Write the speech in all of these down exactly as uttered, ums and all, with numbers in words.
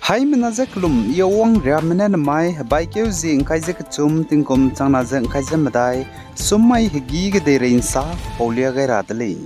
Haimena ze kelum, I Awang Riame ne nemai hebaikeu zie ’ngkai ze kechum, tingkum changna ze ’ngkai ze medai, summai hegî kedeirei ’nsa paulia gai ra de lei.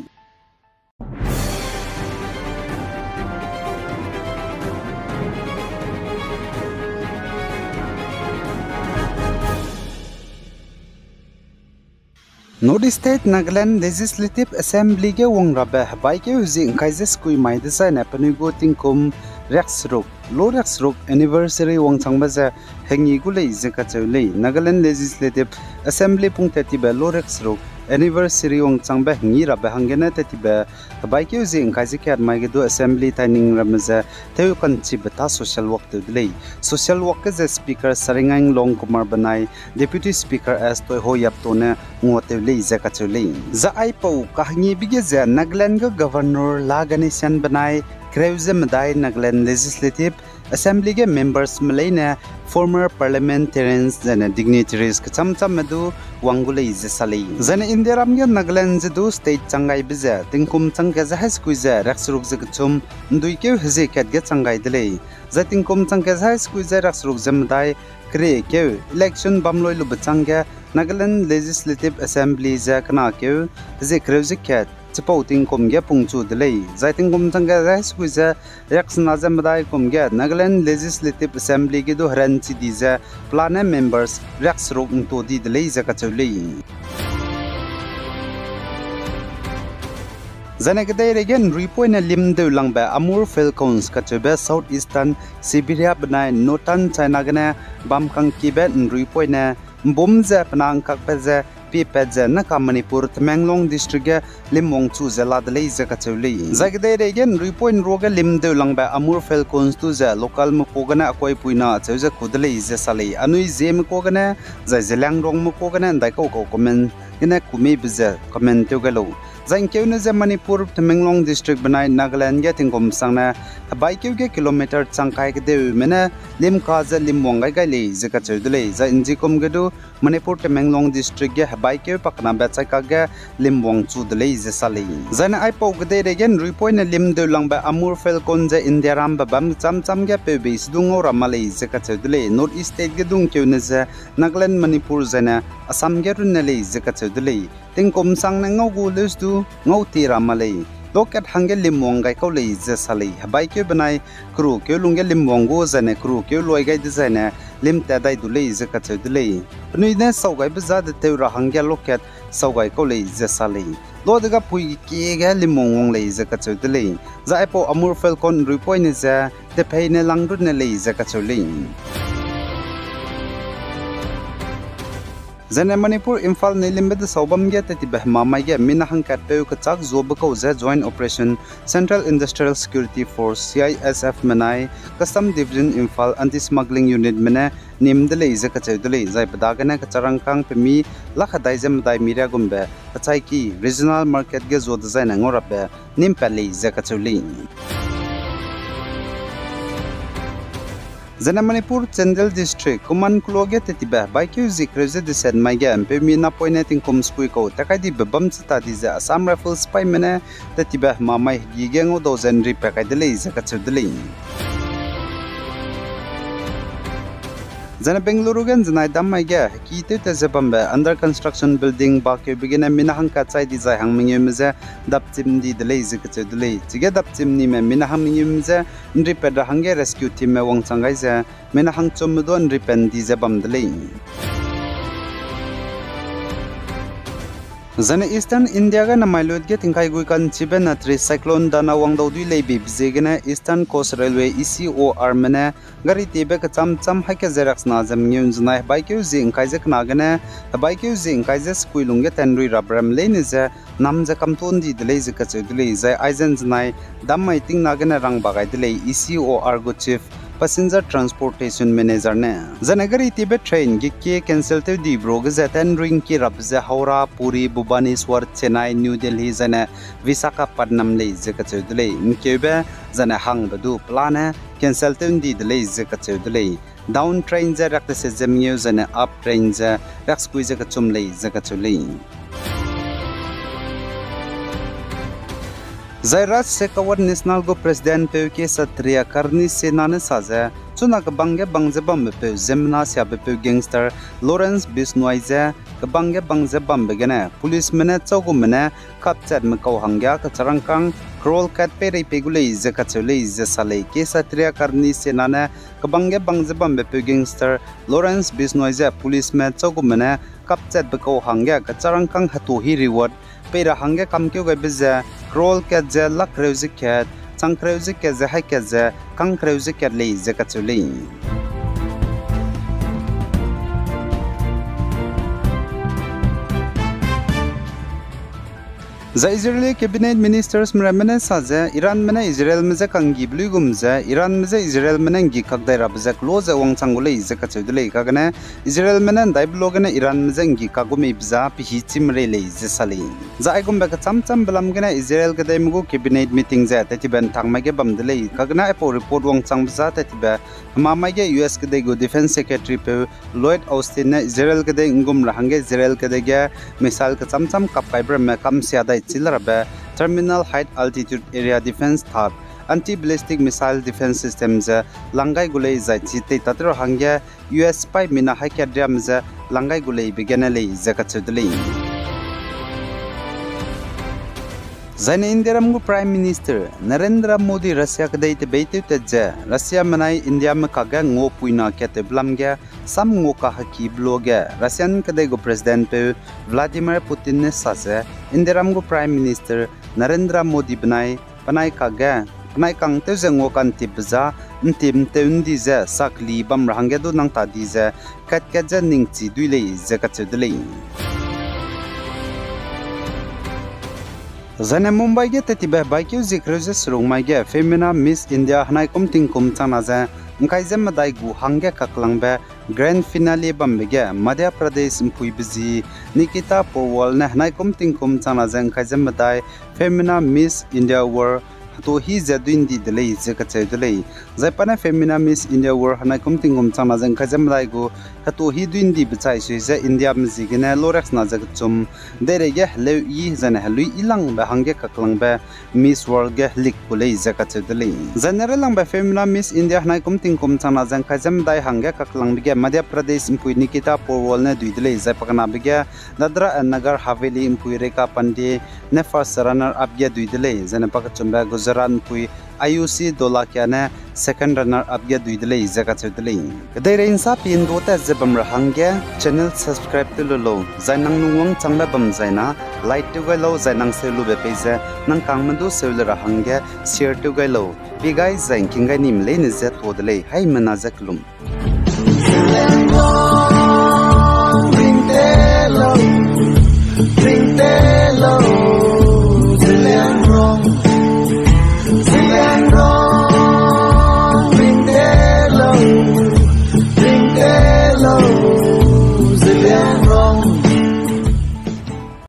North East State Nagaland Legislative Assembly ge wang rabe hebaikeu hezie ’ngkai ze sekui mai dezaine penui gu tingkum riakseruk, lo riakseruk anniversary wangchangbe ze hengi gu lei ze kacheu lei. Nagaland Legislative Assembly pung tat tibe lo riakseruk anniversary wangchangbe hengi rabe hanggene tat tibe hebaikeu zie ’ngkai ze kat mai ge du Assembly taining ramme ze tew kanchibe ta social work tew de lei. Social work ge ze Speaker Saringainglong Kumar benai Deputy Speaker S Toiho Yatton ne nguatew lei ze kacheu lei. Zai aipau kahengibe ge ze Nagaland gu Governor La Ganesan benai kereu ze medai Nagaland Legislative Assembly ge members me leine former parliamentarians zaine dignitaries kecham chamme du wang gu lei ze sa lei. Zaine Indiaram ge Nagaland ze du state changgaibe ze tingkum changkat ze hai sekui ze riakseruk ze kechum, ’nduikeu hezie kat ge changgai de lei. Zai tingkum changkat ze hai sekui ze riakseruk ze medai, keriekeu election bam lui lube changge Nagaland Legislative Assembly ze kenakeu hezie kereu ze kat chipau tingkum ge pungchu de lei. Zai tingkum changkat ze hai sekui ze riaksena ze medai kum ge Nagaland Legislative Assembly ge du heranchi di ze pelane members riakseruk ’ntu di de lei ze kacheu lei. Zaine kedeireige ’nruipoine limdeu langbe Amur Falcons kacheube South Eastern Siberia benai Northern China gene bam kangkiebe ’nruipoine ’mbum ze pe na ’ngkakpat ze piepat ze naka Manipur Tamenglong District ge limwangchu ze la de lei ze kacheu lei. Zai kedeireige ’nruipoine ruage limdeu langbe Amur Falcons du ze localme kuâ gene akoipuina acheu ze ku de lei ze sa lei. Anui Zeme kuâ gene, zai Zeliangrongme kuâ gene ’ndaikau kau comment gene ku meibe ze comment tew gai lau. Zai ’ngkeune ze Manipur Tamenglong District benai Nagaland ge tingkum sangne hebaikeu ge kilometer chang kai kedeume ne limka ze limwang gai gai lei ze kacheu de lei. Zai ’nzikum ge du Manipur Tamenglong District ge hebaikeu pakenabe chaikak ge limwangchu de lei ze sa lei. Zaine aipau kedeireige ’nruipoine limdeu langbe Amur Falcon ze Indiarambe bam cham cham ge peubei se du ngau ra ma lei ze kacheu de lei. North East State ge du ’ngkeune ze Nagaland, Manipur zaine Assam ge runne lei ze kacheu de lei. Tingkum sangne ngau gu leus du ngau ti ra ma lei. Lokat hangge limwang gai kau lei ze sa lei. Hebaikeu benai kerukeu lungge limwang gu zaine kerukeu luai gai dezaine limtat dai du lei ze kacheu de lei. Penui ne saugaibe za de tew ra hangge lokat saugai kau lei ze sa lei. Luadega pui kie ge limwang wang lei ze kacheu de lei. Zai aipau Amur Falcon ’nruipoine ze tepeine langrunne lei ze kacheu lei. Zaine Manipur Imphal neilimbe desau bam ge tat tibe hemamai ge mina hangkatpeu kechâk zuabe kau ze Joint Operation Central Industrial Security Force, C I S F menai Custom Division Imphal Anti-Smuggling Unitme ne nim de lei ze kacheu de lei. Zai pe dagene kecharangkâng pemi lakh hedai ze medai miria gumbe kechaiki regional market ge zua dezaine ngau rabe nimpat lei ze kacheu lei. Zaine Manipur Chandel District Kumankulo ge tat tibe hebaikeu zie kereu ze deset mai ge ’mpeumi napoine tingkum sekui kau tat kai dibe bam chita di ze Assam Rifles sipaime ne tat tibe hemamai hegî ge ngaudau ze ’nripat kai de lei ze kacheu de lei. Zaine Bengaluru ge ’nzenai dam mai ge heki tewtat ze bambe under construction building bakeube gene mina hangkat chai dizai hang mengeume je dapchim ’ndi de lei ze kacheu de lei. Chige dapchim ’nnime mina hang mengeume je ’nripat ra hangge rescue teamme wangchang gai ze mina hangchumme du ’nripat ’ndi ze bam de lei. Zaine Eastern India ge namai lut ge tingkai gui ka'nchibe Natri Cyclone dana wangdau dui lei beibe ziegene Eastern Coast Railway, E C O R me ne gari tiebe kecham cham haî ke ze riaksena ze mengeu ’nzenai hebaikeu zie ’ngkai ze kena gene hebaikeu zie ’ngkai ze sekui lungge tanrui rabe ram leine ze nam ze kamtuâ ’ndi de lei ze kacheu de lei. Zai aize ’nzenai dam mai tingna gene rang ba gai de lei, E C O R gu Chief Passenger Transportation Manager ne. Zaine gari tiebe train ge kie cancel tew dibe ruage ze tanrui ’ngki rabe ze Howrah, Puri, Bhubaneswar, Chennai, New Delhi zaine Visakhapatnam lei ze kacheu de lei. ’Ngkeube zaine hangbe du pelane cancel tew ’ndi de lei ze kacheu de lei. Down train ze riakteset ze mengeu zaine up train ze riaksekui ze kechum lei ze kacheu lei. Zai Raj Shekhawat National gu President peu Kshatriya Karni Sena ne sa ze, chuna kebang ge bang ze bambepeu ziemmena siabepeu gangster Lawrence Bishnoi ze, kebang ge bang ze bambe gene policeme ne châugume ne kapchatme kau hangge kecharangkâng crore kat peirei pei gu lei ze kacheu lei ze sa lei. Kshatriya Karni Sena ne kebang ge bang ze bambepeu gangster Lawrence Bishnoi ze policeme châugume ne kapchatbe kau hangge kecharangkâng hetuahi reward pei ra hangge kamkeu gaibe ze crore kat ze lakh kereu ze kat, chang kereu ze kat ze haî kat ze kang kereu ze kat lei ze kacheu lei. Zai Israeli cabinet ministersme ramme ne sa ze, Iranme ne Israelme je kanggibe luigum ze, Iranme je Israelme ne nggi kak dai rabe ze kelo ze wangchang gu lei ze kacheu de lei. Kagene Israelme ne ndaibe luagene Iranme je nggi kak gu meibe za pehî chî merei lei ze sa lei. Zai aigumbe kechâm châmbe lam gene Israel kedeime gu cabinet meeting ze tattibe ntak mai ge bam de lei. Kagene aipau report wangchangbe za tattibe hema mai ge U S kedei gu Defence Secretary peu Lloyd Austin ne Israel kedei nggum ra hangge Israel kedei ge missile kechâm châm kap kaibe ramme kamsia dai chî la rabe Terminal High Altitude Area Defence thak anti-ballistic missile defence system ze lang gai gu lei zai chi tei tat ra hangge U S sipai mina haî kat riam ze lang gai gu leibe gene lei ze kacheu de lei. Zaine Indiaram gu Prime Minister Narendra Modi Russia kedei tebeîtew tat ze, Russiame nai Indiame kakge nguapuina kattewbe lam ge sam ngua kahekibe luage, Russian kedei gu President peu Vladimir Putin ne sa ze, Indiaram gu Prime Minister Narendra Modi benai penai kakge, penai kangtew ze ngua ka'ntipbe za, ’ntip ’ntew ’ndi ze sakeli bam ra hangge du nang ta di ze, kat-kat ze ningchi dui lei ze kacheu de lei. Zaine Mumbai ge tattibe hebaikeu zie kereu ze seruk mai ge Femina Miss India henai kum tingkum changna ze ’ngkai ze medai gu hangge kaklangbe grand finale bambe ge Madhya Pradesh ’mpuibe zi Nikita Porwal ne henai kum tingkum changna ze ’ngkai ze medai Femina Miss India World hetuahi ze dui ’ndi de lei ze kacheu de lei. Zai pa ne Femina Miss India World henai kum tingkum changna ze ’ngkai ze medai gu hetuahi dui ’ndibe chai sui ze Indiame ziegene loriaksena ze kechum, deirei ge heleu yi zaine helui yilangbe hangge kaklangbe Miss World ge helik gu lei ze kacheu de lei. Zaine railangbe Femina Miss India henai kum tingkum changna ze ’ngkai ze medai hangge kaklangbe ge Madhya Pradesh ’mpui Nikita Porwal ne dui de lei, zai pakenabe ge Dadra and Nagar Haveli ’mpui Rekha Pandey ne first runner up ge dui de lei, zaine pakechumbe Gujarat ’mpui Ayushi Dholakia ne second runner up ge dui de lei ze kacheu de lei. Kedeirei ’nsa pi ’ndu tat ze bam ra hangge channel subscribe tew lu lau, zai nang lungwangchangbe bam zaina like tew gai lau, zai nang seu lube pei ze nang kangme du seu le ra hangge share tew gai lau. Pi gai zai ’ngking gai nime leine ze tuâ de lei, haimena ze kelum.